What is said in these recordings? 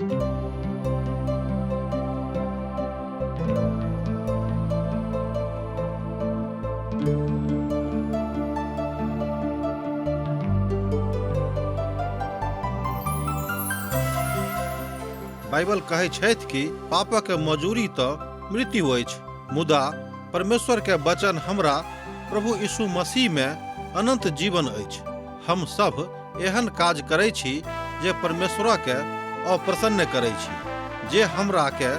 Bible कहै छथि कि पापक मजूरी तऽ मृत्यु अछि, मुदा परमेश्वर के वचन हमरा प्रभु यीशु मसीह में अनंत जीवन अछि। हम सब एहन काज करै छी जे परमेश्वर के अप्रसन्न करै छी, जे हमरा के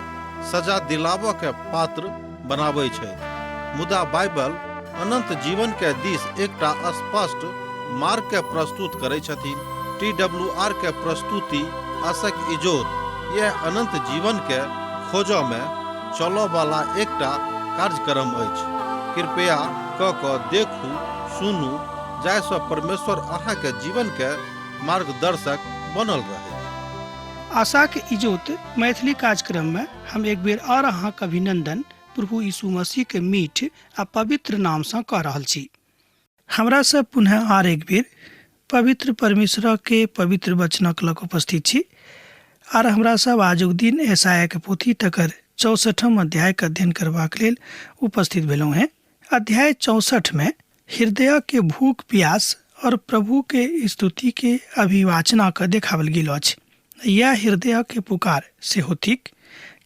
सजा दिलाबऽ के पात्र बनाबै छथि। मुदा बाइबल अनंत जीवन के दिस एकटा स्पष्ट मार्ग के प्रस्तुत करै छथिन। टी डब्ल्यू आर के प्रस्तुति आशक इजोत यह अनंत जीवन के खोजऽ में चलऽ वाला एकटा कार्यक्रम अछि। कृपया क कऽ देखू, सुनू, जाहिसँ परमेश्वर अहाँके जीवन के मार्गदर्शक बनल रहै। आशाक इजोत मैथिली कार्यक्रम में हम एक बेर और अहाँक अभिनंदन प्रभु यीशु मसीह के मीठ आ पवित्र नाम सँ कऽ रहल छी। हमरा सब पुनः आर एक बेर पवित्र परमेश्वर के पवित्र वचनक लग उपस्थित छी आर हमरा सब आजुक दिन यशायाह के पोथी तकर 64 अध्याय के अध्ययन करबाक लेल उपस्थित भेलहुँ हेँ। अध्याय 64 में हृदय के भूख प्यास और प्रभु के स्तुति के अभिवाचना के देखावल गेल अछि। यह हृदय के पुकार सेहो थिक,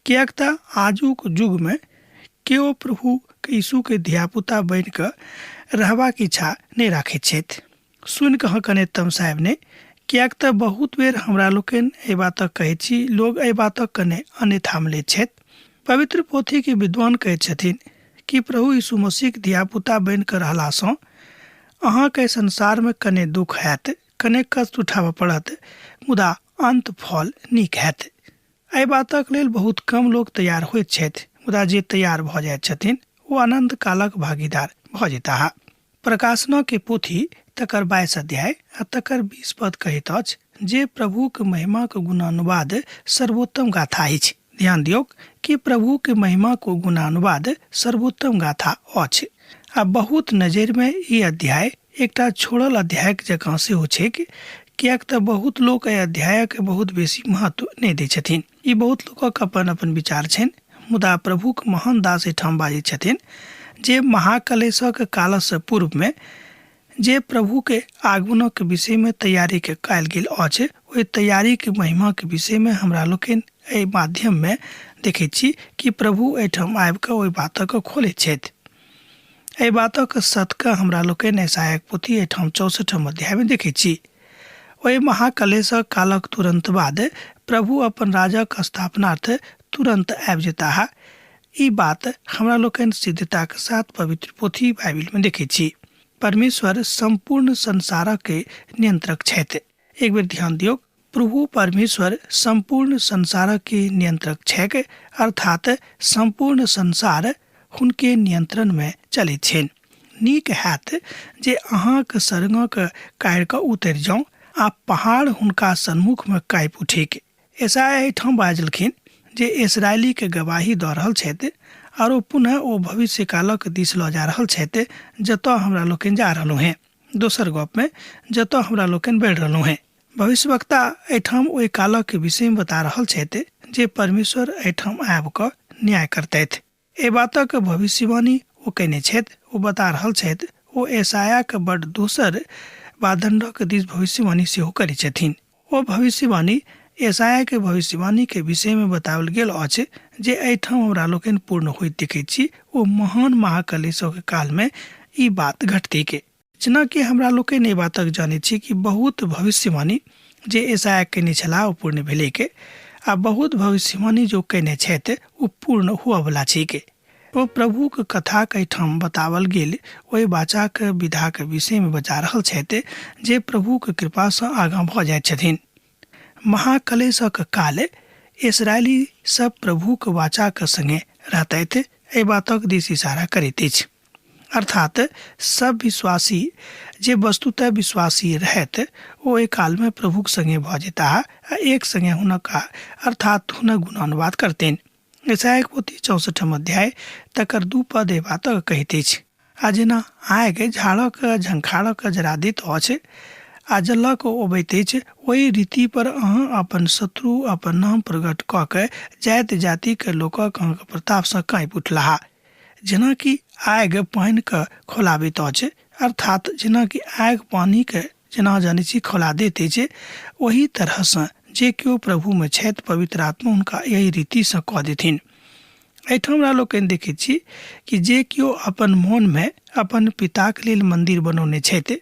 किएक तऽ आजुक युग में केओ प्रभु के यीशु के धियापुता बनि कऽ रहबाक इच्छा नहि राखैत छथि। सुनि कऽ अहाँ कने तमसायब नहि, किएक तऽ बहुत बेर हमरा लोकनि एहि बातक कहैत छी, लोग एहि बातक कने अन्यथामे लैत छथि। पवित्र पोथी के विद्वान कहैत छथिन कि प्रभु यीशु मसीहक धियापुता बनि कऽ रहलासँ अहाँके संसारमे कने दुख हैत, कने कष्ट उठाबऽ पड़त, मुदा अन्त फल नीक हैत। एहि बातक लेल बहुत कम लोक तैयार होइत छथि, मुदा जे तैयार भऽ जाइत छथिन ओ अनंत कालक भागीदार भऽ जेताह। प्रकाशना के पोथी तकर 22 अध्याय आ तकर 20 पद कहैत अछि जे प्रभुक महिमाक गुणानुवाद सर्वोत्तम गाथा अछि। ध्यान दियौक कि प्रभुक महिमाक गुणानुवाद सर्वोत्तम गाथा अछि आ बहुत नजरिमे ई अध्याय एकटा छोड़ल अध्यायक जकाँ सेहो छैक, किएक तऽ बहुत लोक एहि अध्यायक बहुत बेसी महत्व नहि दैत छथिन। ई बहुत लोकक अपन अपन विचार छनि, मुदा प्रभुक महान दास एहिठाम बाजैत छथिन जे महाकलेशक कालसँ पूर्वमे जे प्रभुके आगमनक विषयमे तैयारीके कयल गेल अछि, ओहि तैयारीके महिमाके विषयमे हमरा लोकनि एहि माध्यममे देखैत छी कि प्रभु एहिठाम आबि कऽ ओहि बातक खोलैत छथि। एहि बातक सतके हमरा लोकनि यशायाक पोथी एहिठाम 64 अध्यायमे देखैत छी। ओहि महाकलेशक कालक तुरन्त बाद प्रभु अपन राजक स्थापनार्थ तुरन्त आबि जेताह। ई बात हमरा लोकनि सिद्धताक साथ पवित्र पोथी बाइबिलमे देखैत छी। परमेश्वर सम्पूर्ण संसारक नियंत्रक छथि। एक बेर ध्यान दियौक, प्रभु परमेश्वर सम्पूर्ण संसारक के नियंत्रक छैक, अर्थात सम्पूर्ण संसार हुनके नियंत्रण में चलैत छनि। नीक हैत जे अहाँक सरंगक काढ़ि कऽ उतरि जाउ आ पहाड़ हुनका सन्मुख में काँपि उठैक। यशायाह एहिठाम बाजलखिन जे इसराइली के गवाही दऽ रहल छथि आर ओ पुनः ओ भविष्य कालक दिस लऽ जा रहल छथि जतऽ हमरा लोकनि जा रहलहुँ हेँ। दोसर गप में जतऽ हमरा लोकनि बढ़ि रहलहुँ हेँ। भविष्यवक्ता एहिठाम ओहि कालक विषयमे बता रहल छथि जे परमेश्वर एहिठाम आबि कऽ न्याय करतथि। एहि बातक भविष्यवाणी ओ कयने छथि, ओ बता रहल छथि। ओ यशायाक बड दोसर बादण्डक दिस भविष्यवाणी सेहो करैत छथिन। ओ भविष्यवाणी यशायाक भविष्यवाणी के विषयमे बताओल गेल अछि जे एहिठाम हमरा लोकनि पूर्ण होइत देखैत छी। ओ महान महाकलेशक कालमे ई बात घटतैक। जेनाकि हमरा लोकनि एहि बातक जानैत छी कि बहुत भविष्यवाणी जे यशायाह कयने छलाह ओ पूर्ण भेलैक आ बहुत भविष्यवाणी जो कयने छथि ओ पूर्ण हुअवला छैक। ओ प्रभुक कथाक एहिठाम बताओल गेल ओहि वाचाक विधाक विषयमे बता रहल छथि जे प्रभुक कृपासँ आगाँ भऽ जाइत छथिन। महाकलेशक काल इसराइली सब प्रभुक वाचाक संगे रहतथि एहि बातक दिस इशारा करैत अछि। अर्थात सब विश्वासी जे वस्तुतः विश्वासी रहत ओ एहि कालमे प्रभुक संगे भऽ जेताह आ एक संगे हुनक अर्थात हुनक गुणानुवाद करतनि। यशायाक पोथी 64 अध्याय तकर 2 पद एहि बातक कहैत अछि, आ जेना आगि झाड़क झंखाड़क जरा दैत अछि आ जलक अबैत अछि, ओहि रीति पर अहाँ अपन शत्रु अपन नाम प्रकट कऽ के जाति जातिक लोकक अहाँके प्रतापसँ काँपि उठलाह। जेनाकि आगि पानिके खौलाबैत अछि, अर्थात जेनाकि आगि पानिके जेना जानै छी खौला दैत अछि, ओही तरहसँ जे केओ प्रभुमे छथि पवित्र आत्मा हुनका एहि रीतिसँ कऽ देथिन। एहिठाम हमरा लोकनि देखैत छी कि जे केओ अपन मोनमे अपन पिताक लेल मन्दिर बनौने छथि,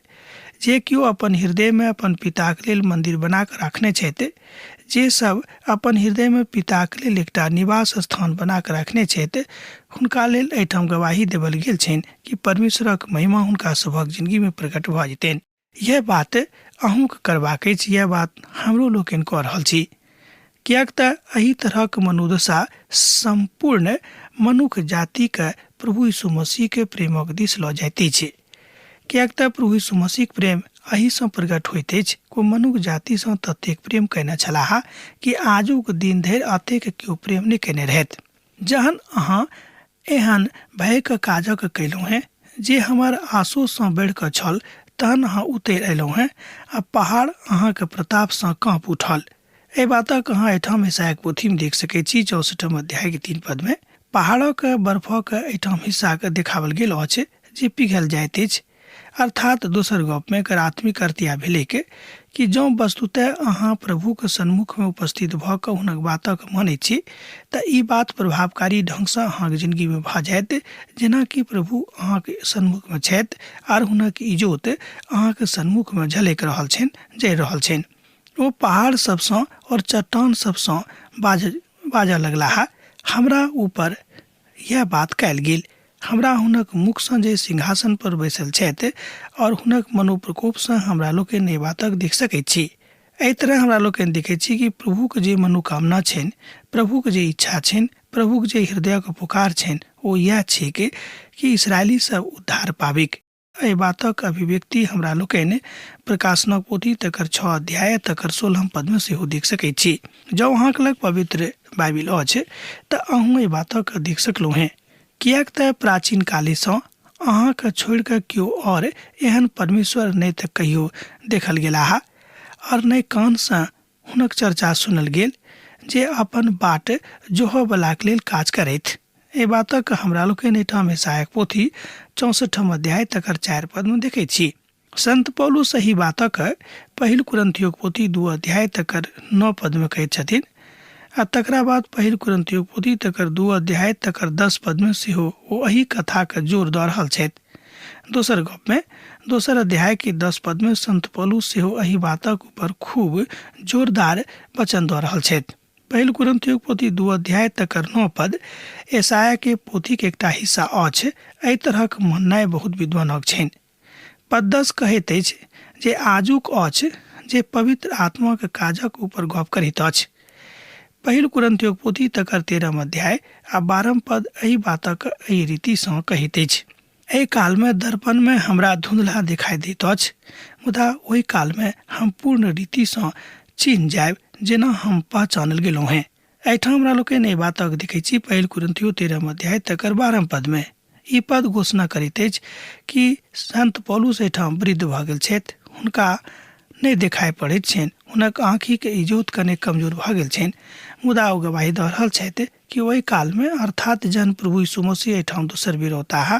जे केओ अपन हृदयमे अपन पिताक लेल मन्दिर बना कऽ राखने छथि, जे सब अपन हृदयमे पिताक लेल एकटा निवास स्थान बना कऽ राखने छथि, हुनका लेल एहिठाम गवाही देबल गेल छनि कि परमेश्वरक महिमा हुनका सभक जिंदगीमे प्रकट भऽ जेतनि। यह बात अहूँके करबाक अछि, यह बात हमरो लोकनि कऽ रहल छी, किएक तऽ एहि तरहक मनोदशा सम्पूर्ण मनुख जातिके प्रभु यीशु मसीहके प्रेमक दिस लऽ जाइत अछि। किएक तऽ प्रभु यीशु मसीहक प्रेम एहिसँ प्रकट होइत अछि, को मनुख जातिसँ ततेक प्रेम कयने छलाह कि आजुक दिन धरि एतेक केओ प्रेम नहि कयने रहथि। जहन अहाँ एहन भयक काजक कयलहुँ हेँ जे हमर आशोसँ बढ़ि कऽ छल, तहन अहाँ उतरि अयलहुँ हेँ आ पहाड़ अहाँक प्रतापसँ काँप उठल। एहि बातक अहाँ एहिठाम यशायाक पोथीमे देख सकैत छी, 64 अध्यायके 3 पदमे। पहाड़क बर्फक एहिठाम हिस्साके देखाओल गेल अछि जे पिघल जाइत अछि। अर्थात दोसर गपमे एकर आत्मिक अर्थ इएह भेलैक कि जँ वस्तुतः अहाँ प्रभुक सन्मुखमे उपस्थित भऽ कऽ हुनक बातक मानैत छी तऽ ई बात प्रभावकारी ढङ्गसँ अहाँके जिनगीमे भऽ जायत, जेनाकि प्रभु अहाँके सन्मुखमे छथि आर हुनक इजोत अहाँके सन्मुखमे झलकि रहल छनि, जरि रहल छनि। ओ पहाड़ सबसँ और चट्टान सबसँ बाजऽ लगलाह, हमरा ऊपर यह बात कयल गेल। हमरा हुनक मुखसँ जे सिंहासन पर बैसल छथि और हुनक मनोप्रकोपसँ हमरा लोकनि एहि बातक देख सकैत छी। एहि तरह हमरा लोकनि देखैत छी कि प्रभुक जे मनोकामना छनि, प्रभुक जे इच्छा छनि, प्रभुक जे हृदयक पुकार छनि, ओ इएह छैक कि इसराइली सब उद्धार पाबिक। एहि बातक अभिव्यक्ति हमरा लोकनि प्रकाशनक पोथी तकर 6 अध्याय तकर 16 पदमे सेहो देख सकैत छी। जँ अहाँके लग पवित्र बाइबिल अछि तऽ अहूँ एहि बातक देख सकलहुँ हेँ, किएक तऽ प्राचीन कालेसँ अहाँके छोड़ि कऽ केओ आओर एहन परमेश्वर नहि तऽ कहियो देखल गेलाह आओर नहि कानसँ हुनक चर्चा सुनल गेल जे अपन बाट जोहऽवलाक लेल काज करथि। एहि बातक हमरा लोकनि एहिठाम यशायाक पोथी 64 अध्याय तकर 4 पदमे देखैत छी। संत पौलुस एहि बातक पहिल कुरिन्थियोक पोथी 2 अध्याय तकर 9 पदमे कहैत छथिन आ तकरा बाद पहिल कुरिन्थियोक पोथी तकर 2 अध्याय तकर 10 पदमे सेहो ओ एहि कथाक जोर दऽ रहल छथि। दोसर गपमे दोसर अध्याय के 10 पदमे संत पौलुस सेहो एहि बातक ऊपर खूब जोरदार वचन दऽ रहल छथि। पहिल कुरिन्थियोक पोथी 2 अध्याय तकर 9 पद यशायाह के पोथीक एकटा हिस्सा अछि, एहि तरहक माननाइ बहुत विद्वानक छनि। पद 10 कहैत अछि जे आजुक अछि जे पवित्र आत्माक काजक ऊपर गप करैत अछि। पहिल कुरिन्थियोक पोथी तकर 13 अध्याय आ 12 पद एहि बातक एहि रीतिसँ कहैत अछि। एहि कालमे दर्पणमे हमरा धुंधला दिखाई दैत अछि, मुदा ओहि कालमे हम पूर्ण रीतिसँ चिन्ह जायब जेना हम पहचानल गेलहुँ हेँ। एहिठाम हमरा लोकनि एहि बातक देखैत छी पहिल कुरिन्थियो 13 अध्याय तकर 12 पदमे। ई पद घोषणा करैत अछि कि संत पौलुस एहिठाम वृद्ध भऽ गेल छथि, हुनका नहि देखाइ पड़ैत छनि, हुनक आँखिके इजोत कने कमजोर भऽ गेल छनि, मुदा ओ गवाही दऽ रहल छथि कि ओहि कालमे अर्थात जहन प्रभु यीशु मसीह एहिठाम दोसर बेर औताह,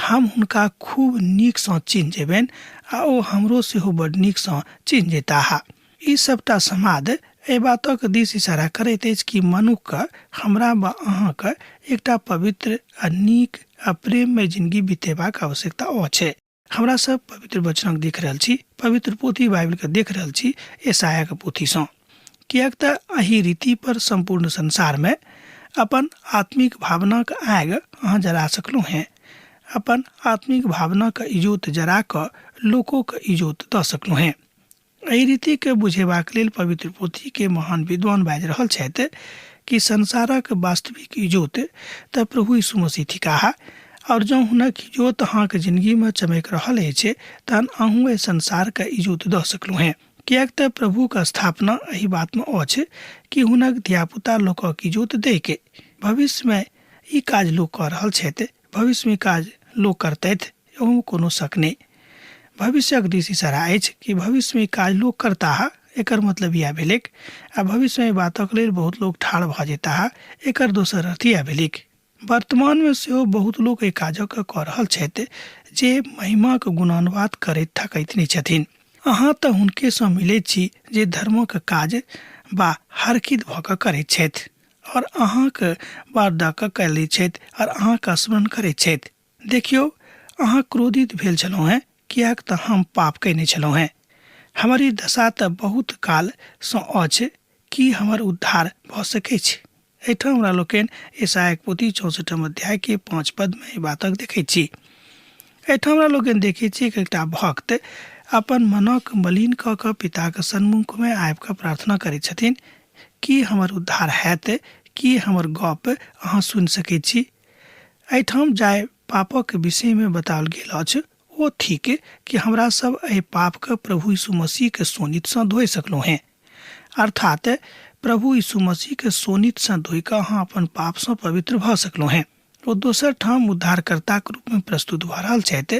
हम हुनका खूब नीकसँ चिन्ह जेबनि आ ओ हमरो सेहो बड नीकसँ चिन्ह जेताह। ई सबटा समाद एहि बातक दिस इशारा करैत अछि कि मनुखके हमरा वा अहाँके एकटा पवित्र आ नीक आ प्रेममय जिंदगी बितेबाक आवश्यकता अछि। हमरा सब पवित्र वचनक देख रहल छी, पवित्र पोथी बाइबलके देख रहल छी यशायाके पोथीसँ, किएक तऽ एहि रीति पर सम्पूर्ण संसारमे अपन आत्मिक भावनाक आगि अहाँ जरा सकलहुँ हेँ, अपन आत्मिक भावनाक इजोत जरा कऽ लोकोके इजोत दऽ सकलहुँ हेँ। एहि रीतिके बुझेबाक लेल पवित्र पोथीके महान विद्वान बाजि रहल छथि कि संसारक वास्तविक इजोत तऽ प्रभु यीशु मसीह थिकाह और जँ हुनक इजोत अहाँके जिंदगीमे चमकि रहल अछि तहन अहूँ एहि संसारके इजोत दऽ सकलहुँ हेँ, किएक तऽ प्रभुक स्थापना एहि बातमे अछि कि हुनक धियापुता लोकक इजोत दैके। भविष्यमे ई काज लोक कऽ रहल छथि, भविष्यमे काज लोक करतथि, एहूमे कोनो शक नहि। भविष्यक दिस इशारा अछि कि भविष्यमे ई काज लोक करताह, एकर मतलब इएह भेलैक, आ भविष्यमे एहि बातक लेल बहुत लोक ठाढ़ भऽ जेताह, एकर दोसर अर्थ इएह भेलैक। वर्तमानमे सेहो बहुत लोक एहि काजक कऽ रहल छथि जे महिमाक गुणानुवाद करैत थकैत नहि छथिन। अहाँ तऽ हुनकेसँ मिलैत छी जे धर्मक काज बा हरखित भऽ कऽ करैत छथि आओर अहाँक बाट दऽ कऽ कऽ लैत छथि आओर अहाँक स्मरण करैत छथि। देखियौ, अहाँ क्रोधित भेल छलहुँ हेँ किएक तऽ हम पाप कयने छलहुँ हेँ। हमर ई दशा तऽ बहुत काल सँ अछि, की हमर उद्धार भऽ सकैछ? एहिठाम हमरा लोकनि ईसायक पोथी चौंसठम अध्याय के 5 पद मे एहि बातक देखैत छी। एहिठाम हमरा लोकनि देखैत छी कि एकटा भक्त अपन मनक मलिन कऽ कऽ पिताक सन्मुख मे आबि कऽ प्रार्थना करैत छथिन, की हमर उद्धार हैत? की हमर गप अहाँ सुनि सकैत छी? एहिठाम जाहि पापक विषय मे बताओल गेल अछि ओ थिक कि हमरा सब एहि पाप के प्रभु यीशु मसीह के शोणित सँ धोइ सकलहुँ हेँ। अर्थात प्रभु यीशु मसीह के शोणित सँ धोइ कऽ अहाँ अपन पाप सँ पवित्र भऽ सकलहुँ हेँ। ओ दोसर ठाम उद्धारकर्ताक रूप मे प्रस्तुत भऽ रहल छथि,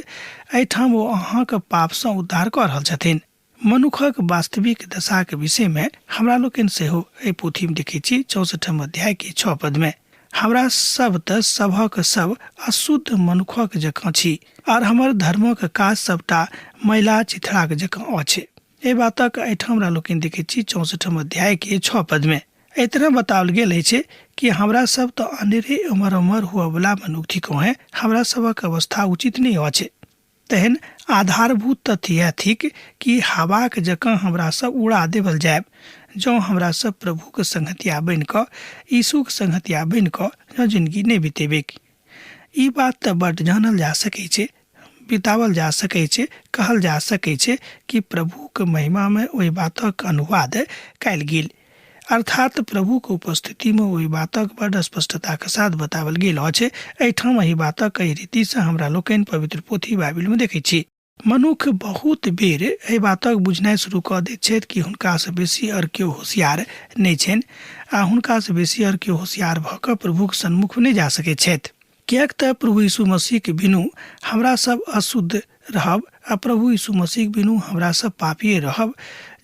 एहिठाम ओ अहाँक पाप सँ उद्धार कऽ रहल छथिन। मनुखक वास्तविक दशाक विषय मे हमरा लोकनि सेहो एहि पोथी मे देखैत छी चौंसठम अध्याय के 6 पद मे, हमरा सब तऽ सभक सब अशुद्ध मनुखक जकाँ छी आर हमर धर्मक काज सबटा मैला चिथड़ाक जकाँ अछि। एहि बातक एहिठाम हमरा लोकनि देखैत छी चौंसठम अध्याय के 6 पद मे। एहि तरह बताओल गेल अछि कि हमरा सब तऽ अनेरे एम्हर ओम्हर हुअवला मनुख थिकहुँ हेँ, हमरा सभक अवस्था उचित नहि अछि। तेहन आधारभूत तथ्य इएह थिक कि हवाक जकाँ हमरा सब उड़ा देवल जायब जँ हमरा सब प्रभुक संगतिया बनि कऽ, यीशुक संगतिया बनि कऽ जँ जिनगी नहि बितेबैक। ई बात तऽ बड्ड जानल जा सकै छै, बितावल जा सकै छै, कहल जा सकै छै कि प्रभुक महिमामे ओहि बातक अनुवाद कयल गेल। अर्थात प्रभुक उपस्थितिमे ओहि बातक बड्ड स्पष्टताक साथ बताओल गेल अछि। एहिठाम एहि बातक एहि रीतिसँ हमरा लोकनि पवित्र पोथी बाइबिलमे देखैत छी। मनुख बहुत बेर एहि बातक बुझनाइ शुरू कऽ दैत छथि कि हुनकासँ बेसी आओर केओ होशियार नहि छनि आ हुनकासँ बेसी आओर केओ होशियार भऽ कऽ प्रभुक सन्मुख नहि जा सकैत छथि। किएक तऽ प्रभु यीशु मसीहक बिनु हमरा सब अशुद्ध रहब आ प्रभु यीशु मसीहक बिनु हमरा सब पापिये रहब,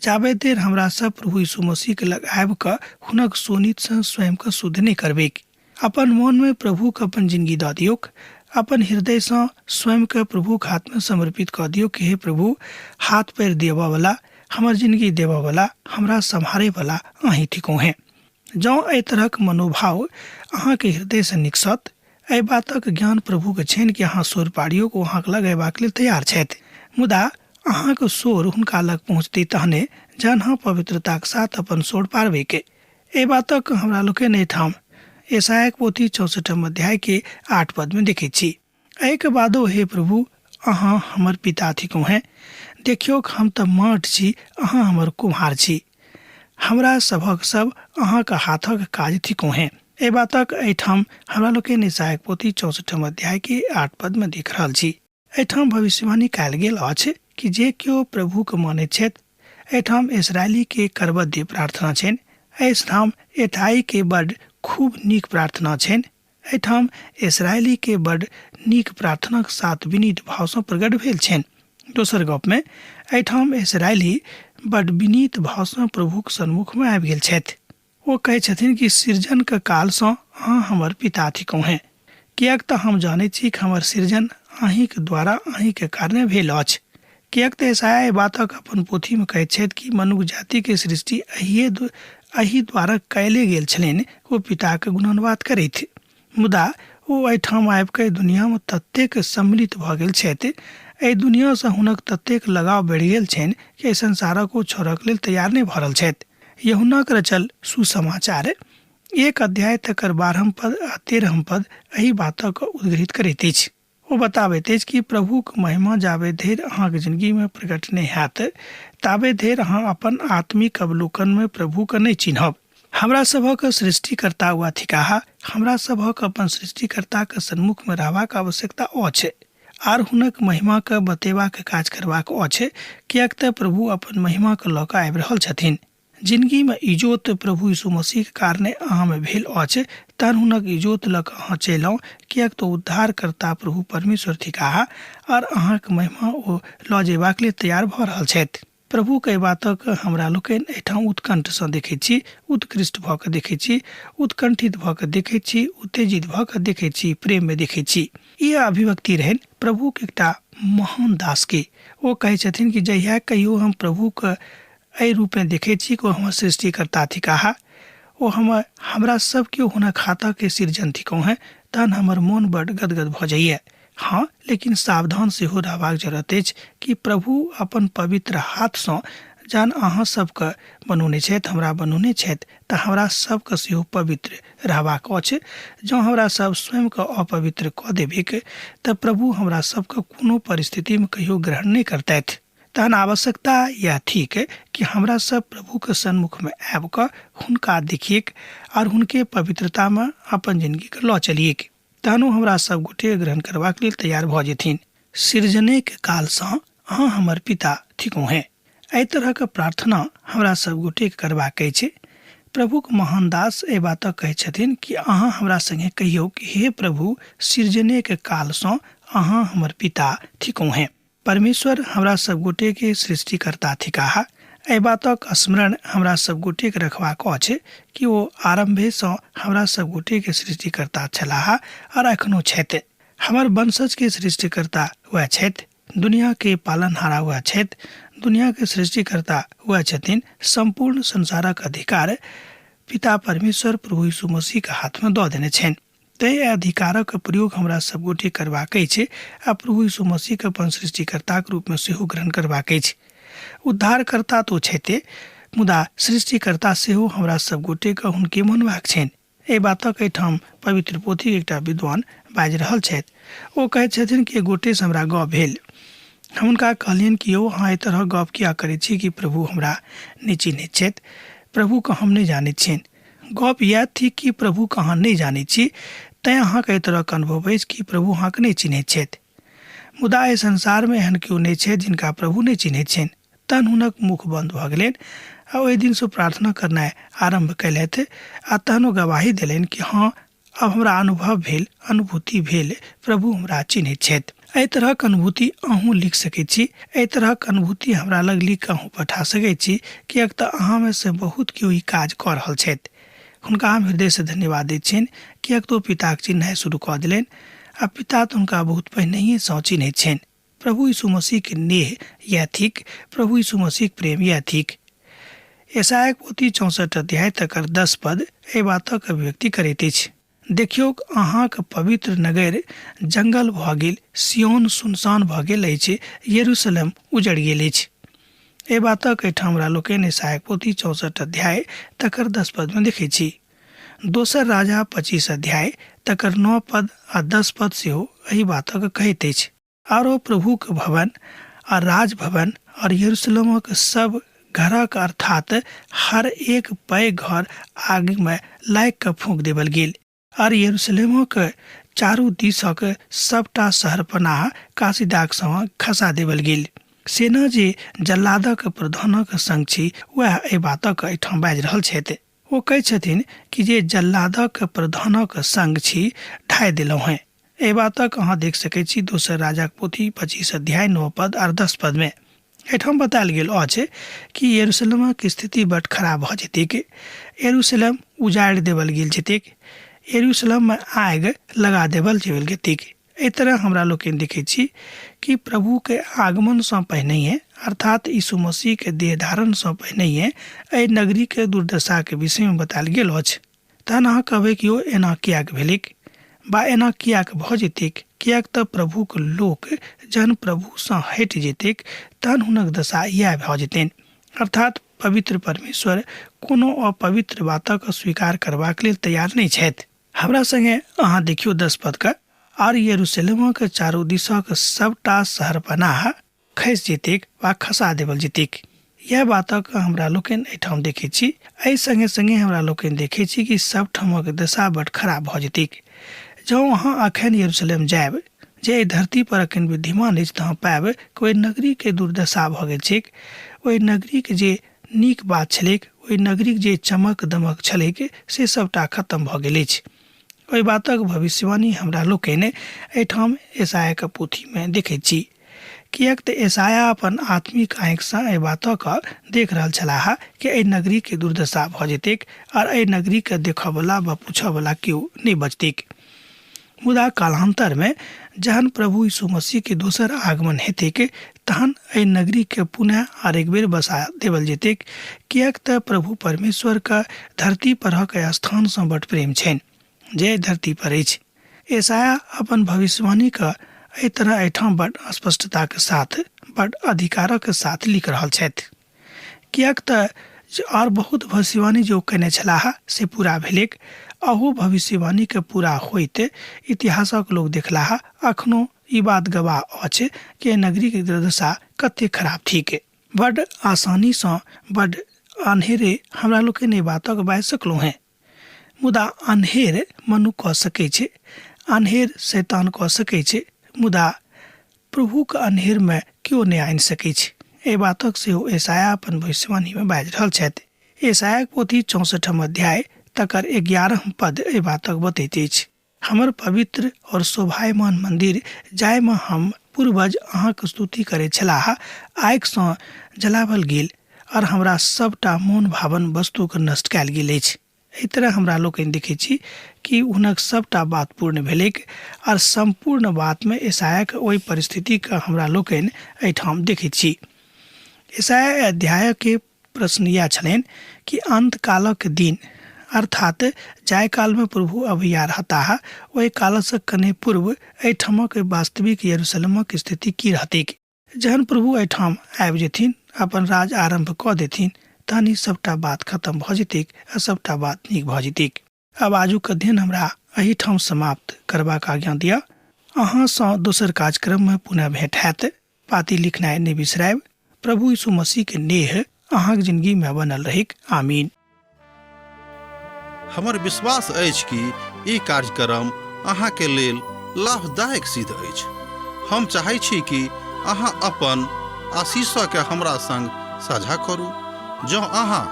जाबे देर हमरा सब प्रभु यीशु मसीहक लग आबि कऽ हुनक शोणितसँ स्वयंके शुद्ध नहि करबैक। अपन मोनमे प्रभुक अपन जिनगी दऽ दियौक, अपन हृदयसँ स्वयंके प्रभुक हाथमे समर्पित कऽ दियौक कि हे प्रभु, हाथ पैर देबऽवला, हमर जिनगी देबऽवला, हमरा सम्हारैवला अहीं थिकहुँ हेँ। जँ एहि तरहक मनोभाव अहाँके हृदयसँ निकसत, एहि बातक ज्ञान प्रभुके छनि कि अहाँ सोर पाड़ियौक, ओ अहाँक लग अयबाक लेल तैयार छथि। मुदा अहाँक सोर हुनका लग पहुँचतै तहने जहन अहाँ पवित्रताक साथ अपन सोर पाड़बैक। एहि बातक हमरा लोकनि एहिठाम यशायाक पोथी चौंसठम अध्याय के 8 पद मे देखैत छी। एहिके बादो हे प्रभु, अहाँ हमर पिता थिकहुँ हेँ। देखियौक, हम तऽ माटि छी, अहाँ हमर कुम्हार छी। हमरा सभक सब अहाँक हाथक काज थिकहुँ हेँ। एहि बातक एहिठाम हमरा लोकनि यशायाक पोथी चौंसठम अध्याय के 8 पद मे देख रहल छी। एहिठाम भविष्यवाणी कयल गेल अछि कि जे केओ प्रभुके मानैत छथि, एहिठाम इसरायली के करबद्ध प्रार्थना छनि, एहिठाम एथाई के बड खूब नीक प्रार्थना छनि, एहिठाम इसरायली के बड नीक प्रार्थनाक साथ विनीत भावसँ प्रकट भेल छनि। दोसर गपमे एहिठाम इसरायली बड विनीत भावसँ प्रभुक सन्मुखमे आबि गेल छथि। ओ कहै छथिन कि सृजनक कालसँ अहाँ हमर पिता थिकहुँ हेँ, किएक तऽ हम जानैत छी कि हमर सृजन अहींक द्वारा अहींक कारणे भेल अछि। किएक तऽ यशायाह एहि बातक अपन पोथीमे कहैत छथि कि मनुख जातिक सृष्टि एहि द्वारा कयले गेल छलनि ओ पिताक गुणानुवाद करथि। मुदा ओ एहिठाम आबि कऽ एहि दुनियामे ततेक सम्मिलित भऽ गेल छथि, एहि दुनियासँ हुनक ततेक लगाव बढ़ि गेल छनि कि एहि संसारक ओ छोड़क लेल तैयार नहि भऽ रहल छथि। यूहन्नाक रचल सुसमाचार 1 अध्याय तकर 12 पद आ 13 पद एहि बातक उद्घृत करैत अछि। ओ बताबैत अछि कि प्रभुक महिमा जाबे धरि अहाँक जिनगीमे प्रकट नहि हैत ताबे धरि अहाँ अपन आत्मिक अवलोकनमे प्रभुके नहि चिन्हब। हमरा सभक सृष्टिकर्ता वा थिकाह, हमरा सभक अपन सृष्टिकर्ताक सन्मुखमे रहबाक आवश्यकता अछि आर हुनक महिमाके बतेबाक काज करबाक अछि, किएक तऽ प्रभु अपन महिमाके लऽ कऽ आबि रहल छथिन। जिनगीमे इजोत प्रभु यीशु मसीहके कारणे अहाँमे भेल अछि, तहन हुनक इजोत लऽ कऽ अहाँ चलि, किएक तऽ उद्धारकर्ता प्रभु परमेश्वर थिकाह आओर अहाँके महिमा ओ लऽ जेबाक लेल तैयार भऽ रहल छथि। प्रभुके एहि बातक हमरा लोकनि एहिठाम उत्कण्ठसँ देखैत छी, उत्कृष्ट भऽ कऽ देखैत छी, उत्कण्ठित भऽ कऽ देखैत छी, उत्तेजित भऽ कऽ देखैत छी, प्रेममे देखैत छी। ई अभिव्यक्ति रहनि प्रभुके एकटा महान दासके। ओ कहै छथिन कि जहिया कहियो हम प्रभुके एहि रूपमे देखैत छी कि ओ हमर सृष्टिकर्ता थिकाह, ओ हमर हमरा सब केओ हुनक हाथक सृजन थिकहुँ हेँ, तहन हमर मोन बड्ड गदगद भऽ जाइए। हँ, लेकिन सावधान सेहो रहबाक जरूरत अछि कि प्रभु अपन पवित्र हाथसँ जहन अहाँ सबके बनौने छथि, हमरा बनौने छथि, तऽ हमरा सबके सेहो पवित्र रहबाक अछि। जँ हमरा सब स्वयंके अपवित्र कऽ देबैक तऽ प्रभु हमरा सबके कोनो परिस्थितिमे कहियो ग्रहण नहि करतथि। तहन आवश्यकता इएह थिक कि हमरा सब प्रभुके सन्मुखमे आबि कऽ हुनका देखियैक आओर हुनके पवित्रतामे अपन जिनगीके लऽ चलियैक, तहन ओ हमरा सब गोटे ग्रहण करबाक लेल तैयार भऽ जेथिन। सृजनेक कालसँ अहाँ हमर पिता थिकहुँ हेँ। एहि तरहक प्रार्थना हमरा सब गोटेके करबाक अछि। प्रभुक महान दास एहि बातक कहै छथिन कि अहाँ हमरा संगे कहियौ कि हे प्रभु, सृजनेक कालसँ अहाँ हमर पिता थिकहुँ हेँ। परमेश्वर हमरा सब गोटे के सृष्टिकर्ता थिकाह। एहि बातक स्मरण हमरा सब गोटे के रखबाक अछि कि ओ आरम्भे सँ हमरा सब गोटे के सृष्टिकर्ता छलाह और एखनो छथि। हमर वंशज के सृष्टिकर्ता वएह छथि, दुनिया के पालनहारा वएह छथि, दुनिया के सृष्टिकर्ता वएह छथिन। सम्पूर्ण संसारक अधिकार पिता परमेश्वर प्रभु यीशु मसीह के हाथ में दऽ देने छनि। तैँ एहि अधिकारक प्रयोग हमरा सब गोटे करबाक अछि आ प्रभु यीशु मसीहके अपन सृष्टिकर्ताक रूपमे सेहो ग्रहण करबाक अछि। उद्धारकर्ता तऽ ओ छथिए, मुदा सृष्टिकर्ता सेहो हमरा सब गोटेके हुनके मानबाक छनि। एहि बातक एहिठाम पवित्र पोथीक एकटा विद्वान बाजि रहल छथि। ओ कहैत छथिन कि एक गोटेसँ हमरा गप भेल। हम हुनका कहलियनि कि यौ, अहाँ एहि तरहक गप किया करैत छी कि प्रभु हमरा नहि चिन्हैत छथि, प्रभुके हम नहि जानैत छियनि। गप इएह थिक कि प्रभुके अहाँ नहि जानैत छी, तैँ अहाँके एहि तरहक अनुभव अछि कि प्रभु अहाँके नहि चिन्हैत छथि। मुदा एहि संसारमे एहन केओ नहि छथि जिनका प्रभु नहि चिन्हैत छनि। तहन हुनक मुख बन्द भऽ गेलनि आ ओहि दिनसँ प्रार्थना करनाइ आरम्भ कयलथि आ तहन ओ गवाही देलनि कि हँ, आब हमरा अनुभव भेल, अनुभूति भेल, प्रभु हमरा चिन्हैत छथि। एहि तरहक अनुभूति अहूँ लिख सकैत छी। एहि तरहक अनुभूति हमरा लग लिख कऽ अहूँ पठा सकैत छी, किएक तऽ अहाँमे सँ बहुत केओ ई काज कऽ रहल छथि। हुनका हम हृदयसँ धन्यवाद दैत छियनि, किएक तऽ ओ पिताक चिन्हनाइ शुरू कऽ देलनि आ पिता तऽ हुनका बहुत पहिनहिएसँ चिन्हैत छनि। प्रभु यीशु मसीहके नेह इएह थिक, प्रभु यीशु मसीहक प्रेम इएह थिक। यशायाक पोथी 64 अध्याय तकर 10 पद एहि बातक अभिव्यक्ति करैत अछि। देखियौक, अहाँक पवित्र नगर जंगल भऽ गेल, सिय्योन सुनसान भऽ गेल अछि, यरूशलेम उजड़ि गेल अछि। एहि बातक एहिठाम हमरा लोकनि यशायाक पोथी 64 अध्याय तकर 10 पदमे देखैत छी। दोसर राजा 25 अध्याय तकर 9 पद आ 10 पद सेहो एहि बातक कहैत अछि। आरो प्रभुक भवन आ राजभवन और यरूशलेमक सब घरक अर्थात हर एक पैघ घर आगिमे लागि कऽ फूँक देबल गेल और यरूशलेमक चारू दिसक सबटा शहरपनाह कासिदाक संग खसा देबल गेल। सेना जे जल्लादक प्रधानक संग छी वएह एहि बातक एहिठाम बाजि रहल छथि। ओ कहै छथिन कि जे जल्लादक प्रधानक संग छी ढाइ देलहुँ हेँ। एहि बातक अहाँ देख सकैत छी दोसर राजाक पोथी 25 अध्याय 9 पद आर 10 पदमे। एहिठाम बतायल गेल अछि कि यरूशलेमक स्थिति बड खराब भऽ जेतैक, यरूशलेम उजाड़ि देबल गेल जेतैक, यरूशलेममे आगि लगा देबल जेतैक। एहि तरह हमरा लोकनि देखैत छी कि प्रभुके आगमनसँ पहिनहिए अर्थात यीशु मसीहके देह धारणसँ पहिनहिए एहि नगरीके दुर्दशाके विषयमे बतायल गेल अछि। तहन अहाँ कहबै कि ओ एना किएक भेलैक वा एना किएक भऽ जेतैक? किएक तऽ प्रभुक लोक जहन प्रभुसँ हटि जेतैक तहन हुनक दशा इएह भऽ जेतनि। अर्थात पवित्र परमेश्वर कोनो अपवित्र बातक स्वीकार करबाक लेल तैयार नहि छथि। हमरा संगे अहाँ देखियौ 10 पदके, आर यरूशलेमक चारू दिसक सबटा शहरपनाह खसि जेतैक वा खसा देबल जेतैक। इएह बातक हमरा लोकनि एहिठाम देखैत छी। एहि संगे संगे हमरा लोकनि देखैत छी कि सब ठामक दशा बड खराब भऽ जेतैक। जँ अहाँ अखन यरूशलेम जायब, जे एहि धरती पर अखन विद्यमान अछि, तऽ अहाँ पायब कि ओहि नगरीके दुर्दशा भऽ गेल छैक। ओहि नगरीके जे नीक बात छलैक ओहि नगरीक जे चमक दमक छलैक से सभटा खत्म भऽ गेल अछि। ओहि बातक भविष्यवाणी हमरा लोकनि एहिठाम यशायाके पोथीमे देखैत छी, किएक तऽ यशाया अपन आत्मिक आँखिसँ एहि बातक देख रहल छलाह कि एहि नगरीके दुर्दशा भऽ जेतैक आर एहि नगरीके देखऽवला वा पूछऽवला केओ नहि बचतैक। मुदा कालान्तरमे जहन प्रभु यीशु मसीहके दोसर आगमन हेतैक तहन एहि नगरीके पुनः आर एक बेर बसा देवल जेतैक, किएक तऽ प्रभु परमेश्वरके धरती परहक एहि स्थानसँ बड प्रेम छनि जे एहि धरती पर अछि। यशायाह अपन भविष्यवाणीके एहि तरह एहिठाम बड स्पष्टताके साथ, बड अधिकारक साथ लिख रहल छथि, किएक तऽ आओर बहुत भविष्यवाणी जे ओ कयने छलाह से पूरा भेलैक। अहू भविष्यवाणीके पूरा होइत इतिहासक लोक देखलाह। अखनो ई बात गवाह अछि कि एहि नगरीके दुर्दशा कतेक खराब थिक। बड आसानीसँ, बड अन्हेरे हमरा लोकनि एहि बातक बाजि सकलहुँ हेँ, मुदा अन्हेर मनुख कऽ सकै छै, अन्हेर शैतान कऽ सकै छै, मुदा प्रभुके अन्हेरमे केओ नहि आनि सकै छै। एहि बातक सेहो यशायाह अपन भविष्यवाणीमे बाजि रहल छथि। यशायाहक पोथी 64 अध्याय तकर 11 पद एहि बातक बतैत अछि। हमर पवित्र और शोभायमान मंदिर जाहिमे हम पूर्वज अहाँके स्तुति करैत छलाह आगिसँ जलाओल गेल और हमरा सबटा मोन भावन वस्तुके नष्ट कयल गेल अछि। एहि तरह हमरा लोकनि देखै छी कि हुनक सबटा बात पूर्ण भेलैक और सम्पूर्ण बातमे यशायाहके ओहि परिस्थितिके हमरा लोकनि एहिठाम देखैत छी। यशायाह अध्यायके प्रश्न इएह छलनि कि अन्तकालक दिन अर्थात जाहि कालमे प्रभु अबैया रहताह ओहि कालसँ कने पूर्व एहिठामक वास्तविक यरूशलेमक स्थिति की रहतैक। जहन प्रभु एहिठाम आबि जेथिन, अपन राज आरम्भ कऽ देथिन, तहन ई सबटा बात खत्म भऽ जेतैक आ सबटा बात नीक भऽ जेतैक। आब आजुक अध्ययन हमरा एहिठाम समाप्त करबाक आज्ञा दिअ। अहाँसँ दोसर कार्यक्रममे पुनः भेंट हैत। पाती लिखनाइ नहि बिसरायब। प्रभु यीशु मसीह के नेह अहाँक जिंदगी में बनल रहैक। आमीन। हमर विश्वास अछि कि ई कार्यक्रम अहाँके लेल लाभदायक सिद्ध अछि। हम चाहै छी कि अहाँ अपन आशीषके हमरा संग साझा करू। जँ अहाँ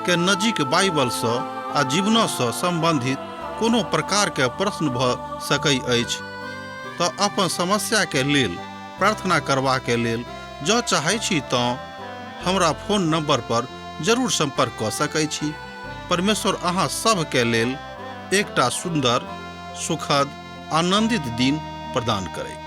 के नजीक बाइबलसँ आ जीवनसँ सम्बन्धित कोनो प्रकारके प्रश्न भऽ सकै अछि तऽ अपन समस्याके लेल प्रार्थना करबाके लेल जँ चाहै छी तँ हमरा फोन नंबर पर जरूर संपर्क कऽ सकै छी। परमेश्वर अहाँ सभके लेल एकटा सुन्दर, सुखद, आनंदित दिन प्रदान करैत।